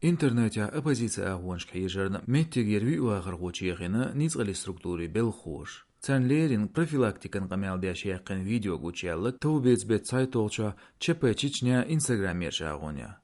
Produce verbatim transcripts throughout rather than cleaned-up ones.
Интернетехь оппозицин агӀонашка хьежарна меттигера виъ вахархо чехийна ницкъаллин структурийн белхалоша. Царна леррина профилактикан къамел деш яьккхина видео гучуяьлларг товбеца беттан цхьайтталгӀачохь ЧП Чечня Instagram-ерчу агӀонехь.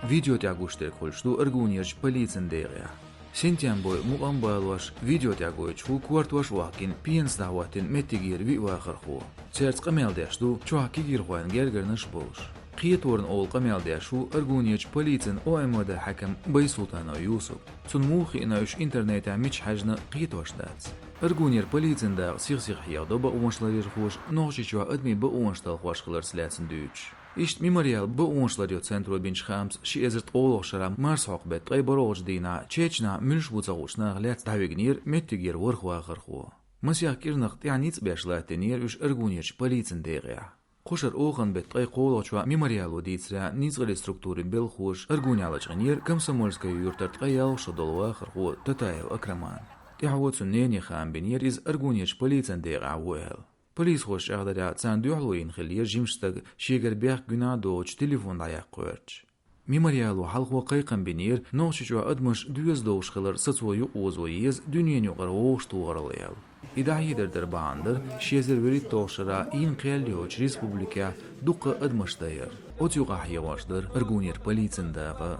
Видео тӀехь гуш дерг хуьлуш ду Аргунерчу полицин декъехь. Синтем бой мукъам а балош, видео тӀехь гойтуш ву кортош а вахкина, пенаш дӀахӀоттийна меттигера виъ вахархо. Цаьрца къамел деш ду чохь кегийрхойн гергарнаш а болуш. Кхеторна олу къамел деш ву Аргунерчу полицин ОМВД хьаькам Байсултанов Юсуп. Цунна муха хиъна, уьш интернетехь мича хьаьжна, кхетош дац. Аргунерчу полицин дакъа сих-сиха хьехадо бакъонаш ларъярхоша Нохчийчохь адамийн бакъонаш талхош хиларца лаьцна дуьйцуш. Иштта «Мемориал» бакъонаш ларъяран центро бинчу хаамца, ши эзар ткъолгӀачу шарахь марсхьокху беттан ткъе бархӀалгӀачу дийнахь Чечнахь муьлш бу ца хуучу наха лаьцна дӀавигнера меттигера ворхӀ вахархо. Масех кӀирнах тӀаьхьа ницкъ беш латтийнера уьш Аргунерчу полицин декъехь. Кху шарахь оханан беттан ткъе кхоалгӀачохь «Мемориало» дийцарехь, ницкъаллин структурийн белхалоша Аргунехь лачкъийнера Комсомольская юьртара ткъе ялх шо долу вахархо Татаев Акраман. ТӀаьхьо цуьнан нене хаам бинера иза Аргунерчу полицин декъехь ву аьлла. Полисхоша чӀагӀдарехь, царна дуьхьало йина хиллера жимачу стага шегара бехк-гуьнахь доцуш телефон дӀаяккха гӀерташ. «Мемориало» хьалхо кхайкхам бинера, Нохчийчохь адамаш доьзал довш хилар сацо юкъаозо еза дуьненан юкъара вовшахтохаралла аьлла. И дӀахьедар дара бахьана дара ши эзар вуьрхӀитталгӀачу шарахь ийна кхел йоцучу республикехь дуккха а адамаш дан яр. Оцу юкъахь хьегӀош дара Аргунерчу полицин дакъа.